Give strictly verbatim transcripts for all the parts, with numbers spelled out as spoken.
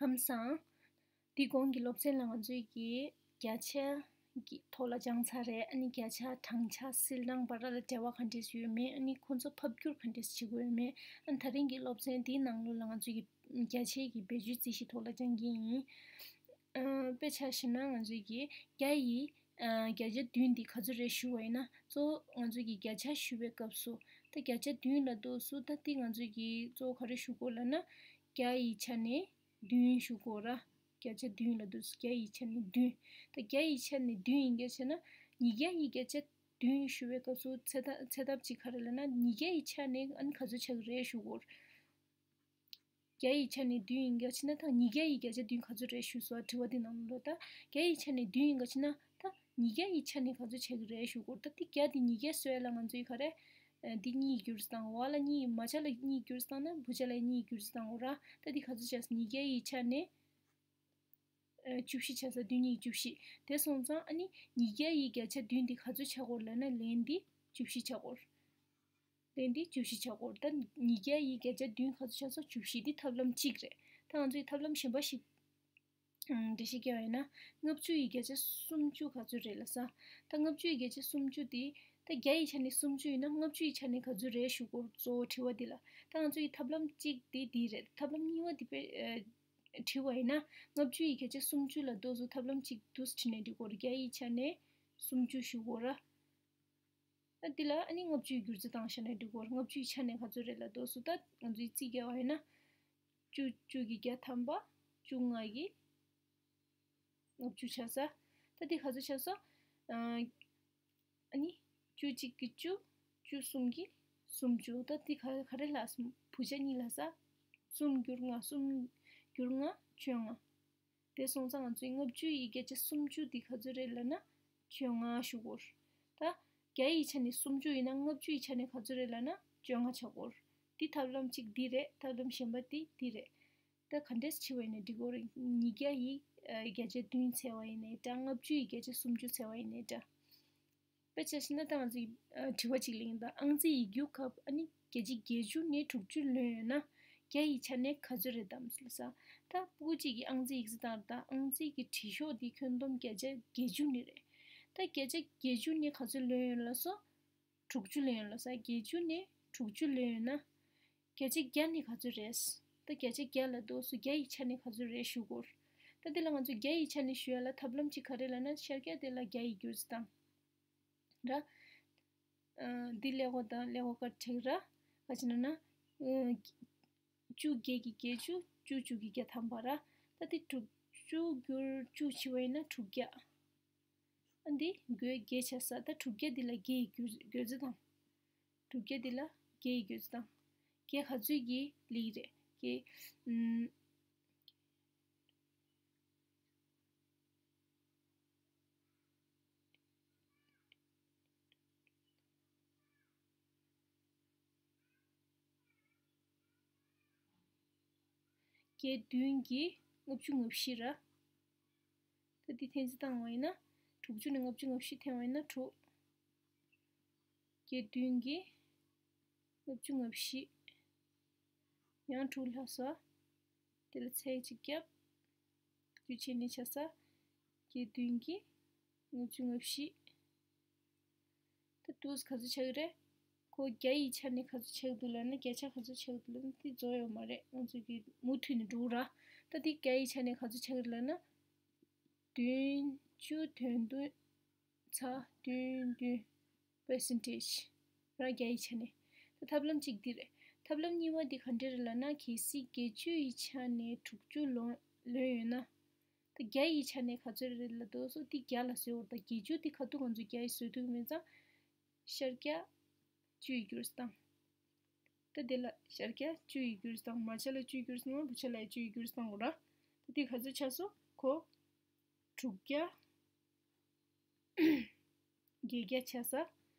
ཁམས་བཟང་། འདི་གོང་གི་སློབ་ཚན་ལ་ང་ཚོས་ཀྱི་བརྒྱ་ཆ་གི་ཐོག་ལ་སྦྱངས་ཚར་རེད། ཨ་ནི་བརྒྱ་ཆ་གྲངས་ཆ་སིལ་གྲངས་བར་ལ་འབྲེལ་བ་ག་འདྲས་ཡོད་མེད། ཨ་ནི་ཁོ་ཚོ་ཕབ་བསྒྱུར་ག་འདྲས་བྱེད་དགོས་ཡོད་མེད། ཨ་ནི་ད་རིང་གི་སློབ་ཚན་འདིའི་ནང་ལོགས་ལ་ང་ཚོས་ཀྱི་བརྒྱ་ཆའི་གི་བེད་སྤྱོད་རྩིས་གཞི་ཐོག་ལ་སྦྱང་གི་ཡིན། ཨ། དཔེ་ཆ་བཞག་ན་ང་ཚོས་ཀྱི་བརྒྱ་ཡི་ཨ། བརྒྱ་ཆ་བདུན་འདི་ག་ཚོད་རེད་ཞུ་བ་ཡིན་ན། གཙོ་བོ་ང་ཚོས་ཀྱི་བརྒྱ་ཆ་ཞུ་བའི་སྐབས་སུ་ད་བརྒྱ་ཆ་བདུན་ལ་ལྟོས་སུ་ད་འདི་ང་ཚོས་ཀྱི་གཙོ་བོ་ག་རེ་ཞུ་དགོས་ལབ་ན། བརྒྱ་ཡི་ཆ་ནས་བདུན་ཞུ་དགོས་ར། བརྒྱ་ཆ་བདུན་ལ་ལྟོས་སུ་བརྒྱ་ཡི་ཆ་ནས་བདུན། ད་བརྒྱ་ཡི་ཆ་ནས་བདུན་ཡིན་གྱི་བྱས་ན། ཉིས་བརྒྱ་ཡི་བརྒྱ་ཆ་བདུན་ཞུ་བའི་སྐབས་སུ་ཚེ་ཐབས་ཚེ་ཐབས་གཅིག་ག་རེ་ལབ་ན། ཉིས་བརྒྱ་ཡི་ཆ་ནས་ཨ་ནི་ག་ཚོད་ཆགས་ཀྱི་རེད་ཞུ་དགོས། བརྒྱ་ཡི་ཆ་ནས་བདུན་ཡིན་གྱི་བྱས་ན་ད་ཉིས་བརྒྱ་ཡི་བརྒྱ་ཆ་བདུན་ག་ཚོད་རེད་ཞུ་སོང་། དྲི་བ་འདི་ནང་ལོགས་ད་བརྒྱ་ཡི་ཆ་ནས་བདུན་ཡིན་གྱི་བྱས་ན་ད་ཉིས་བརྒྱ་ཡི་ཆ་ནས་ག་ཚོད་ཆགས་ཀྱི་རེད་ཞུ་དགོས། ད་འདི་བརྒྱ་འདི་ཉིས་བརྒྱ་བཟོ་ཡ་ལ་ང་ཚོས་ག་རེ། ཨ། འདི་གཉིས་བསྒྱུར་བཏང་བ་ལ་གཉིས། མ་ཆ་ལ་གཉིས་བསྒྱུར་བཏང་ན་བུ་ཆ་ལ་གཉིས་བསྒྱུར་བཏང་བ་ར། ད་འདི་ག་ཚོད་ཆགས་སོང་། ཉིས་བརྒྱ་ཡི་ཆ་ནས། ཨ། བཅུ་བཞི་ཆགས་སོང་། བདུན་གཉིས་བཅུ་བཞི། དེ་སོང་ཙང་ཨ་ནི་ཉིས་བརྒྱ་ཡི་བརྒྱ་ཆ་བདུན་འདི་ག་ཚོད་ཆགས་ཀྱི་ཡོད་ལབ་ན་ལན་འདི་བཅུ་བཞི་ཆགས་ཀྱི་ཡོད། ལན་འདི་བཅུ་བཞི་ཆགས་ཀྱི་ཡོད། ད་ཉིས་བརྒྱ་ཡི་བརྒྱ་ཆ་བདུན་ག་ཚོད་ཆགས་སོང་། བཅུ་བཞི། འདི་ཐབས་ལམ་གཅིག་རེད། ད་ང་ཚོས་ཐབས་ལམ་གཞན་པ་ཞིག་ཨང་། འགྲེལ་བཤད་བརྒྱབ་པ་ཡིན་ན། ལྔ་བཅུ་ཡི་བརྒྱ་ཆ་སུམ་ཅུ་ག་ཚོད་རེད་ལབ་ས། ད་ལྔ་བཅུ་ཡི་བརྒྱ་ཆ་སུམ་ཅུ་དེ། ད་བརྒྱ་ཡི་ཆ་ནས་སུམ་ཅུ་ཡིན་ན་ལྔ་བཅུ་ཡི་ཆ་ནས་ག་ཚོད་རེད་ཞུ་དགོས། གཙོ་བོ་དྲི་བ་འདི་ལ། ད་ང་ཚོ་ཡི་ཐབས་ལམ་གཅིག་དེ་འདི་རེད། ཐབས་ལམ་གཉིས་པ་དེ་དཔེ། ཨ། བྲིས་པ་ཡིན་ན། ལྔ་བཅུ་ཡི་བརྒྱ་ཆ་སུམ་ཅུ་ལ་ལྟོས་སུ་ཐབས་ལམ་གཅིག་འདུག་སེ་བྲིས་ནས་འགྲིག་གི་རེད། བརྒྱ་ཡི་ཆ་ནས་སུམ་ཅུ་ཞུ་དགོས་ར། ཨ། འདི་ལ་ཨ་ནི་ལྔ་བཅུའི་བསྒྱུར་རྩིས་བཏང་བཞག་ན་འགྲིག་གི་རེད། ལྔ་བཅུའི་ཆ་ནས་ག་ཚོད་རེད་ལབ་དུས་སུ་ད་ང་ཚོས་རྩིས་རྒྱག་པ་ཡིན་ན། བཅུ། བཅུ་གི་བརྒྱ་ཐམ་པ། བཅུ་ལྔ་གི་ལྔ་བཅུ་ཆགས་ས། ད་འདི་ག་ཚོད་ཆགས་སོང་། ཨ། ཨ་ནི་བཅུ་གཅིག་གི་བཅུ། བཅུ་གསུམ་གི་སུམ་ཅུ། ད་འདི་ག་ག་རེ་ལབ་སོང་། བུ་ཆ་གཉིས་ལབ་ས། གསུམ་བསྒྱུར་ལྔ། གསུམ་བསྒྱུར་ལྔ་བཅོ་ལྔ། དེ་སོང་ཙང་ང་ཚོས་ལྔ་བཅུ་ཡི་བརྒྱ་ཆ་སུམ་ཅུ་འདི་ག་ཚོད་རེད་ལབ་ན་བཅོ་ལྔ་ཞུ་དགོས། ད་བརྒྱ་ཡི་ཆ་ནས་སུམ་ཅུ་ཡིན་ན་ལྔ་བཅུ་ཡི་ཆ་ནས་ག་ཚོད་རེད་ལབ་ན་བཅོ་ལྔ་ཆགས་ཀྱི་ཡོད་རེད། འདི་ཐབས་ལམ་གཅིག་འདི་རེད། ཐབས་ལམ་གཞན་པ་འདི་འདི་རེད། ད་ག་འདྲས་བྱས་པ་ཡིན་ནའི་འགྲིག་གི་ཡོད་རེད། ཉིས་བརྒྱ་ཡི་ཨ་བརྒྱ་ཆ་བདུན་བྱས་པ་ཡིན་ནའི་འདྲ། ལྔ་བཅུ་ཡི་བརྒྱ་ཆ་སུམ་ཅུ་བྱས་པ་ཡིན་ནའི་འདྲ། དཔེ་ཆ་བཞག་ན་ད་ང་ཚོས་ཨ་དྲི་བ་གཅིག་ལེན་ད། ཨང་རྩིས་ཡིག་རྒྱུགས་སྐབས་ཨ་ནི་བརྒྱ་ཆ་བརྒྱད་ཅུ་ནས་དྲུག་ཅུ་ལོན་ཡོད་ན་བརྒྱ་ཡི་ཆ་ནས་ག་ཚོད་རེད་དམ་ལབ་ས། ད་སྤུ་གུ་གཅིག་གིས་ཨང་རྩིས་ཡིག་ཚད་བཏང་ད། ཨང་རྩིས་ཀྱི་དྲི་ཤོག་འདི་ཁྱོན་བསྡོམས་བརྒྱ་ཆ་བརྒྱད་ཅུ་ནི་རེད། ད་བརྒྱ་ཆ་བརྒྱད་ཅུ་ནས་ག་ཚོད་ལོན་ཡོད་ལབ་སོང་། དྲུག་ཅུ་ལོན་ཡོད་ལབ་ས། བརྒྱད་ཅུ་ནས་དྲུག་ཅུ་ལོན་ཡོད་ན་བརྒྱ་ཆ་བརྒྱ་ནི་ག་ཚོད་རེད། ད་བརྒྱ་ཆ་བརྒྱ་ལ་ལྟོས་སུ་བརྒྱ་ཡི་ཆ་ནས་ག་ཚོད་རེད་ཞུ་དགོས། ད་འདི་ལ་ང་ཚོས་བརྒྱ་ཡི་ཆ་ནས་ཞུ་ཡ་ལ་ཐབས་ལམ་གཅིག་ག་རེ་ལབ་ན་ཤར་རྒྱག་དེ་ལ་བརྒྱ་ཡི་བསྒྱུར་རྩིས་བཏང་། ར། ཨ། འདི་ཀླད་ཀོར་དང་ཀླད་ཀོར་དཀར་བྲིས་ར། ག་ཅི་ན་ན། ཨ། བཅུ་བརྒྱད་ཀྱི་བརྒྱད་ཅུ། བཅུ་བཅུ་གི་བརྒྱ་ཐམ་པ་ར། ད་འདི་དྲུག་ཅུ་བསྒྱུར་བཅུ་བྱས་པ་ཡིན་ན་དྲུག་བརྒྱ། ཨ། འདི་བགོས་བརྒྱད་བྱས་ས། ད་དྲུག་བརྒྱ་འདི་ལ་བརྒྱ་ཡི་བསྒྱུར་བསྒྱུར་རྩིས་བཏང་། དྲུག་བརྒྱ་འདི་ལ་བརྒྱ་ཡི་བསྒྱུར་རྩིས་བཏང་། བརྒྱ་ག་ཚོད་ཀྱི་ལེགས་རེད། བརྒྱ། ཨམ། བརྒྱ་བདུན་གྱི་ལྔ་བཅུ་ང་བཞི་ར། ད་འདི་འཐེན་རྩིས་བཏང་བ་ཡིན་ན། དྲུག་ཅུ་ནས་ལྔ་བཅུ་ང་བཞི་འཐེན་པ་ཡིན་ན་དྲུག་བརྒྱ་བདུན་གྱི་ལྔ་བཅུ་ང་བཞི། ཡང་དྲུག་ལྷག་སོང་། དེ་ལ་ཚེག་གཅིག་བརྒྱབ། བསྒྱུར་བྱས་ནས་ཆ་ས། བརྒྱ་བདུན་གྱི་ལྔ་བཅུ་ང་བཞི། ད་དུས་ག་ཚོད་ཆགས་ཀྱི་རེད། ཁོ་བརྒྱ་ཡི་ཆ་ནས་ག་ཚོད་ཆགས་འདུག་ལབ་ན། བརྒྱ་ཆ་ག་ཚོད་ཆགས་འདུག་ལབ་ན་དེ་རྫོགས་ཡོད་མ་རེད། ང་ཚོ་གི་མུ་མཐུད་ནས་འགྲོ་ར། ད་དེ་བརྒྱ་ཡི་ཆ་ནས་ག་ཚོད་ཆགས་ཀྱི་རེད་ལབ་ན། བདུན་ཅུ་དོན་བདུན་ཚེག་བདུན་བདུན་percentage ར། བརྒྱ་ཡི་ཆ་ནས། ད་ཐབས་ལམ་གཅིག་འདི་རེད། ཐབས་ལམ་གཉིས་པ་འདི་ག་འདྲ་རེད་ལབ་ན། གལ་སྲིད་བརྒྱད་ཅུ་ཡི་ཆ་ནས་དྲུག་ཅུ་ལོན་ལོན་ཡོད་ན། ད་བརྒྱ་ཡི་ཆ་ནས་ག་ཚོད་རེད་ལབ་དུས་སུ་འདི་བརྒྱ་ལ་བཟོས་འོར། ད་བརྒྱད་ཅུ་འདི་ཁ་ཐུག་ང་ཚོས་བརྒྱ་ཡི་བཟོས་ཐུབ་མེད་ཙང་། ཤར་རྒྱག་བཅུ་ཡི་བསྒྱུར་བཏང་། ད་དེ་ལ་ཤར་རྒྱག་བཅུ་ཡི་བསྒྱུར་བཏང་། མ་ཆ་ལ་བཅུ་ཡི་བསྒྱུར་བཏང་། བུ་ཆ་ལ་ཡང་བཅུ་ཡི་བསྒྱུར་བཏང་འོ་ར། ད་འདི་ག་ཚོད་ཆགས་སོང་། ཁོ་དྲུག་བརྒྱ། བརྒྱད་བརྒྱ་ཆགས་ས།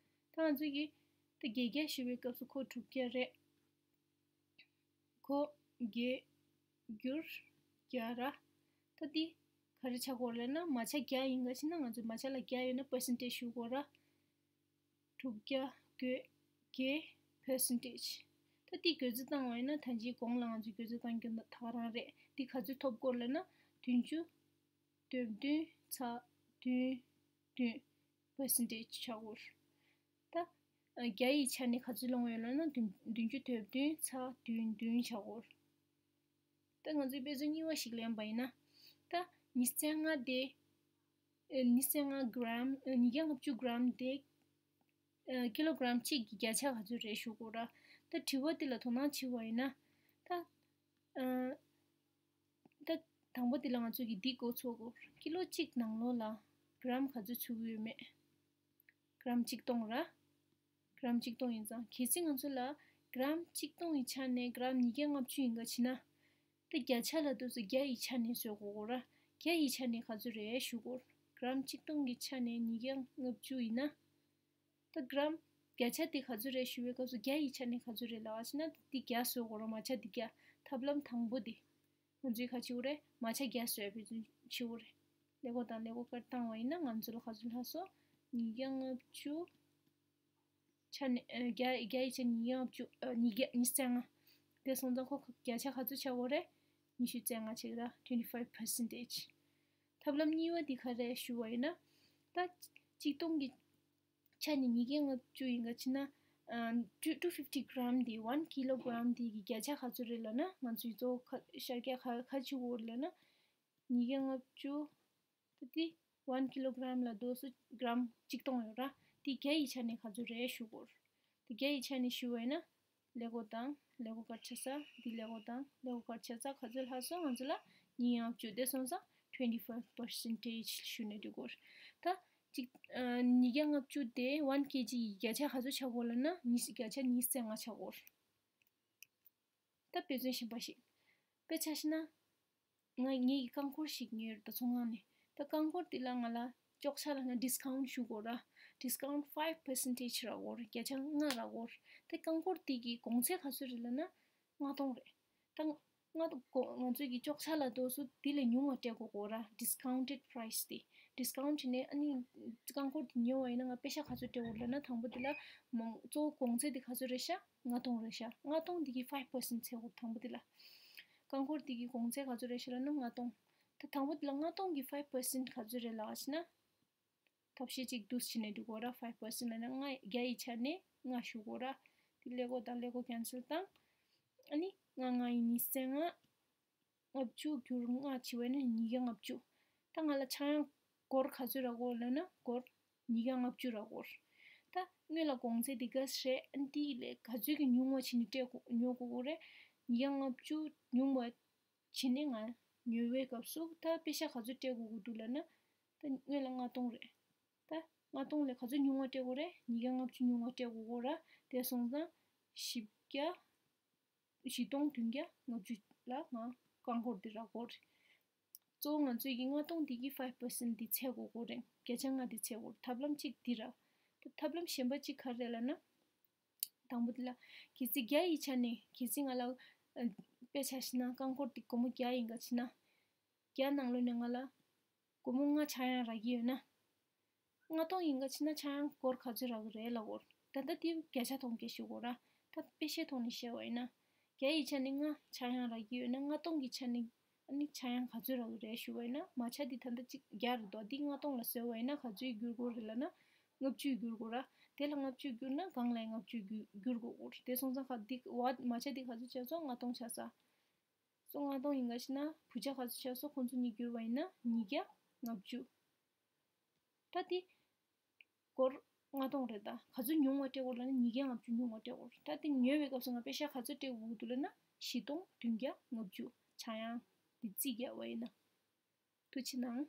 ད་ང་ཚོས་ཀྱི་ད་བརྒྱད་བརྒྱ་ཞུ་བའི་སྐབས་སུ་ཁོ་དྲུག་བརྒྱ་རེད། ཁོ་བརྒྱད་བསྒྱུར་བརྒྱ་ར། ད་འདི་ག་རེ་ཆགས་ཀྱི་ཡོད་ལབ་ན། མ་ཆ་བརྒྱ་ཡིན་ག་ཕྱིན་ན་ང་ཚོས་མ་ཆ་ལ་བརྒྱ་ཡོད་ན་percentage ཞུ་དགོས་ར། དྲུག་བརྒྱ་བགོས་བརྒྱད་percentage། ད་ ད་འདི་བགོ་རྩིས་བཏང་བ་ཡིན་ན་ད་ཅིའི་གོང་ལ་ང་ཚོས་བགོ་རྩིས་བཏང་རྒྱུ་ད་ག་རང་རེད། འདི་ག་ཚོད་ཐོབ་སྐོར་ལབ་ན་བདུན་ཅུ་དོན་བདུན་ཚེག་བདུན་བདུན་པར་སེན་ཊེཇ་ཆགས་སྐོར། ད་བརྒྱ་ཡི་ཆ་ནས་ག་ཚོད་ལོངས་ཡོད་ལབ་ན་བདུན་བདུན་ཅུ་དོན་བདུན་ཚེག་བདུན་བདུན་ཆགས་སྐོར། ད་ང་ཚོས་དཔེ་མཚོན་རྙིང་བ་ཞིག་ལེན་པ་ཡིན་ན། ད་ཉི་ཤུ་རྩ་ལྔ་དེ། ཨ་ཉི་ཤུ་རྩ་ལྔ་གི་རམ། ཨ་ཉིས་བརྒྱ་ལྔ་བཅུ་གི་རམ་དེ། ཨ་ཀི་ལོ་གི་རམ་གཅིག་གི་བརྒྱ་ཆ་ག་ཚོད་རེད་ཞུ་དགོས་ར། ད་དྲི་བ་དེ་ལ་དོ་སྣང་བྱེད་པ་ཡིན་ན། ད་ཨ་ད་དང་པོ་དེ་ལ་ང་ཚོས་ཀྱི་འདི་འགོ་ཚུགས་དགོས། ཀི་ལོ་གཅིག་ནང་ལོགས་ལ་གི་རམ་ག་ཚོད་ཚུད་ཀྱི་ཡོད་མེད། གི་རམ་གཅིག་སྟོང་ར། གི་རམ་གཅིག་སྟོང་ཡིན་ཙང་གལ་སྲིད་ང་ཚོ་ལ་གི་རམ་གཅིག་སྟོང་གི་ཆ་ནས་གི་རམ་ཉིས་བརྒྱ་ལྔ་བཅུ་ཡིན་ག་ཕྱིན་ན། ད་བརྒྱ་ཆ་ལ་དུས་སུ་བརྒྱ་ཡི་ཆ་ནས་བཟོ་དགོས་གོ་ར། བརྒྱ་ཡི་ཆ་ནས་ག་ཚོད་རེད་ཞུ་གོ། གི་རམ་གཅིག་སྟོང་གི་ཆ་ནས་ཉིས་བརྒྱ་ལྔ་བཅུ་ཡིན་ན། ད་གི་རམ་བརྒྱ་ཆ་དེ་ག་ཚོད་རེད་ཞུ་བའི་སྐབས་སུ་བརྒྱ་ཡི་ཆ་ནས་ག་ཚོད་རེད་ལབ་ཕྱིན་ན་འདི་བརྒྱ་བཟོ་དགོས་ར། མ་ཆ་འདི་བརྒྱ། ཐབས་ལམ་དང་པོ་དེ། ང་ཚོས་ག་བྱེད་དགོས་རེད། མ་ཆ་བརྒྱ་བཟོས་པའི་ཚུན་བྱེད་དགོས་རེད། ཀླད་ཀོར་དང་ཀླད་ཀོར་དཀར་བཏང་བ་ཡིན་ན་ང་ཚོ་ལ་ག་ཚོད་ལྷག་སོང་། ཉིས་བརྒྱ་ལྔ་བཅུ། ཆ་ནས་ཨ་བརྒྱ་བརྒྱ་ཡི་ཆ་ཉིས་བརྒྱ་ལྔ་བཅུ། ཨ་ཉིས་བརྒྱ་ཉི་ཤུ་རྩ་ལྔ། དེ་སོང་ཙང་ཁོ་བརྒྱ་ཆ་ག་ཚོད་ཆགས་དགོས་རེད། ཉི་ཤུ་རྩ་ལྔ་ཆགས་ར། twenty five percentage། ཐབས་ལམ་གཉིས་པ་དེ་ག་རེད་ཞུ་བ་ཡིན་ན། ད་གཅིག་སྟོང་གི་ཆ་ནས་ཉིས་བརྒྱ་ལྔ་བཅུ་ཡིན་ག་ཕྱིན་ན། ཨ་two two fifty gram དེ་one kilogram དེ་གི་བརྒྱ་ཆ་ག་ཚོད་རེད་ལབ་ན། ང་ཚོས་གཙོ་བོ་ཁ་ཤར་རྒྱག་ག་ག་ཅིག་དགོས་རེད་ལབ་ན། ཉིས་བརྒྱ་ལྔ་བཅུ། ད་དེ་one kilogram ལ་དུས་སུ་གི་རམ་གཅིག་སྟོང་ཡོད་ར། དེ་བརྒྱ་ཡི་ཆ་ནས་ག་ཚོད་རེད་ཞུ་དགོས། དེ་བརྒྱ་ཡི་ཆ་ནས་ཞུ་བ་ཡིན་ན། ཀླད་ཀོར་དང་ཀླད་ཀོར་དཀར་ཆགས་ས། དེ་ཀླད་ཀོར་དང་ཀླད་ཀོར་དཀར་ཆགས་ས། ག་ཚོད་ལྷག་སོང་། ང་ཚོ་ལ་ཉིས་བརྒྱ་ལྔ་བཅུ། དེ་སོང་ཙང་twenty five percentage ཞུ་ནས་འདུག་གོ། ད་གཅིག་ཨ་ཉིས་བརྒྱ་ལྔ་བཅུ་དེ་one kg ཡི་བརྒྱ་ཆ་ག་ཚོད་ཆགས་དགོས་ལབ་ན། ཉི་བརྒྱ་ཆ་ཉི་ཤུ་རྩ་ལྔ་ཆགས་དགོས། ད་དཔེ་མཚོན་གཞན་པ་ཞིག་དཔེ་ཆ་བཞག་ན། ང་ངེད་ཀྱི་རྐང་འཁོར་ཞིག་ཉོས་ད་ཚོང་ཁང་ནས། ད་རྐང་འཁོར་དེ་ལ་ང་ལ་གཅོག་ཆ་ལབ་ན་discount ཞུ་དགོས་ར། discount five percentage རག་གོ་ར། བརྒྱ་ཆ་ལྔ་རག་གོ་ར། ད་རྐང་འཁོར་དེ་གི་གོང་ཚད་ག་ཚོད་རེད་ལབ་ན་ལྔ་སྟོང་རེད། ད་ལྔ་སྟོང་གོ་ང་ཚོས་ཀྱི་གཅོག་ཆ་ལ་དུས་སུ་དེ་ལས་ཉུང་བ་སྤྲད་དགོས་གོ་ར། discounted price དེ། discount བྱས་ནས་ཨ་ནི་རྐང་འཁོར་དེ་ཉོས་པ་ཡིན་ན་ང་པེ་ཤ་ག་ཚོད་སྤྲད་དགོས་ལབ་ན། དང་པོ་དེ་ལ་མང་གཙོ་བོ་གོང་ཚད་དེ་ག་ཚོད་རེད་ཤག་ལྔ་སྟོང་རེད་ཤག་ལྔ་སྟོང་དེ་གི་five percent བྱེད་དགོས། དང་པོ་དེ་ལ། རྐང་འཁོར་དེ་གི་གོང་ཚད་ག་ཚོད་རེད་ཤག་ལབ་ན་ལྔ་སྟོང་། ད་དང་པོ་དེ་ལ་ལྔ་སྟོང་གི་five percent ག་ཚོད་རེད་ལབ་ཕྱིན་ན། ཐབས་ཤེས་གཅིག་འདུག་སེ་བྱས་ནས་འདུག་གོ་ར། five percent ལབ་ན་ལྔ། བརྒྱ་ཡི་ཆ་ནས་ལྔ་ཞུ་དགོས་ར། དེ་ཀླད་ཀོར་དང་ཀླད་ཀོར་cancel བཏང་། ཨ་ནི་ལྔ་ལྔ་ཡི་ཉི་ཤུ་རྩ་ལྔ། ལྔ་བཅུ་བསྒྱུར་ལྔ་བྱས་པ་ཡིན་ན་ཉིས་བརྒྱ་ལྔ་བཅུ། ད་ང་ལ་ཆག་ཡང་སྒོར་ག་ཚོད་རག་གོ་ལབ་ན་སྒོར་ཉིས་བརྒྱ་ལྔ་བཅུ་རག་གོ། ད་སྔོན་ལ་གོང་ཚད་དེ་ག་རེད། ཨ་ནི་དེ་ལས་ག་ཚོད་ཀྱི་ཉུང་བ་བྱས་ནས་སྤྲད་དགོས་ཉོ་དགོས་གོ་རེད། ཉིས་བརྒྱ་ལྔ་བཅུ་ཉུང་བ་བྱས་ནས་ང་ཉོ་བའི་སྐབས་སུ་ད་པེ་ཤ་ག་ཚོད་སྤྲད་དགོས་ཀྱི་འདུག་ལབ་ན། ད་སྔོན་ལ་ལྔ་སྟོང་རེད། ད་ལྔ་སྟོང་ལས་ག་ཚོད་ཉུང་བ་སྤྲད་དགོས་རེད། ཉིས་བརྒྱ་ལྔ་བཅུ་ཉུང་བ་སྤྲད་དགོས་གོ་ར། དེ་སོང་ཙང་བཞི་བརྒྱ། བཞི་སྟོང་བདུན་བརྒྱ་ལྔ་བཅུ་ལ་ང་རྐང་འཁོར་དེ་རག་གོ་རེད། གཙོ་བོ་ང་ཚོས་ཀྱི་ལྔ་སྟོང་དེ་གི་five percent དེ་ཚད་དགོས་གོ་རེད། བརྒྱ་ཆ་ལྔ་དེ་ཚད་དགོས་རེད། ཐབས་ལམ་གཅིག་འདི་ར། ད་ཐབས་ལམ་གཞན་པ་གཅིག་ག་རེ་རེད་ལབ་ན། དང་པོ་དེ་ལ་གལ་སྲིད་བརྒྱ་ཡི་ཆ་ནས་གལ་སྲིད་ང་ལ་ཨ་དཔེ་ཆ་བཞག་ན་རྐང་འཁོར་དེ་སྒོར་མོ་བརྒྱ་ཡིན་ག་ཕྱིན་ན། བརྒྱ་ནང་ལོགས་ནས་ང་ལ་སྒོར་མོ་ལྔ་ཆག་ཡང་རག་གི་ཡོད་ན། ལྔ་སྟོང་ཡིན་ག་ཕྱིན་ན་ཆག་ཡང་སྒོར་ག་ཚོད་རག་གི་རེད་ལབ་གོ། ད་ལྟ་དེ་བརྒྱ་ཆ་ཐོག་ནས་ཞུ་དགོས་ར། ད་དཔེ་བཤད་ཐོག་ནས་བཤད་པ་ཡིན་ན། བརྒྱ་ཡི་ཆ་ནས་ལྔ་ཆག་ཡང་རག་གི་ཡོད་ན་ལྔ་སྟོང་གི་ཆ་ནས་ཨ་ནི་ཆག་ཡང་ག་ཚོད་རག་གི་རེད་ཞུ་བ་ཡིན་ན། མ་ཆ་འདི་ད་ལྟ་གཅིག་བརྒྱ་རེད་དོ། འདི་ལྔ་སྟོང་ལ་བཟོས་པ་ཡིན་ན་ག་ཚོད་བསྒྱུར་དགོས་རེད་ལབ་ན། ལྔ་བཅུ་བསྒྱུར་དགོས་ར། དེ་ལ་ལྔ་བཅུ་བསྒྱུར་ན་གང་ལ་ཡང་ལྔ་བཅུ་བསྒྱུར་བསྒྱུར་དགོས་གོ། དེ་སོང་ཙང་ག་འདི་བ་མ་ཆ་འདི་ག་ཚོད་ཆགས་སོང་། ལྔ་སྟོང་ཆགས་ས། སོ་ལྔ་སྟོང་ཡིན་ག་ཕྱིན་ན་བུ་ཆ་ག་ཚོད་ཆགས་སོང་། ཁོང་ཚོ་གཉིས་བསྒྱུར་བ་ཡིན་ན་ཉིས་བརྒྱ་ལྔ་བཅུ། ད་དེ་སྒོར་ལྔ་སྟོང་རེད། ད་ག་ཚོད་ཉུང་བ་སྤྲད་དགོས་ལབ་ན་ཉིས་བརྒྱ་ལྔ་བཅུ་ཉུང་བ་སྤྲད་དགོས། ད་དེ་ཉོས་པའི་སྐབས་སུ་ང་པེ་ཤ་ག་ཚོད་སྤྲད་དགོས་འདུག་ལབ་ན་བཞི་སྟོང་བདུན་བརྒྱ་ལྔ་བཅུ། ཆག་ཡང་འདི་རྩིས་རྒྱག་པ་ཡིན་ན། ཐུགས་རྗེ་གནང་།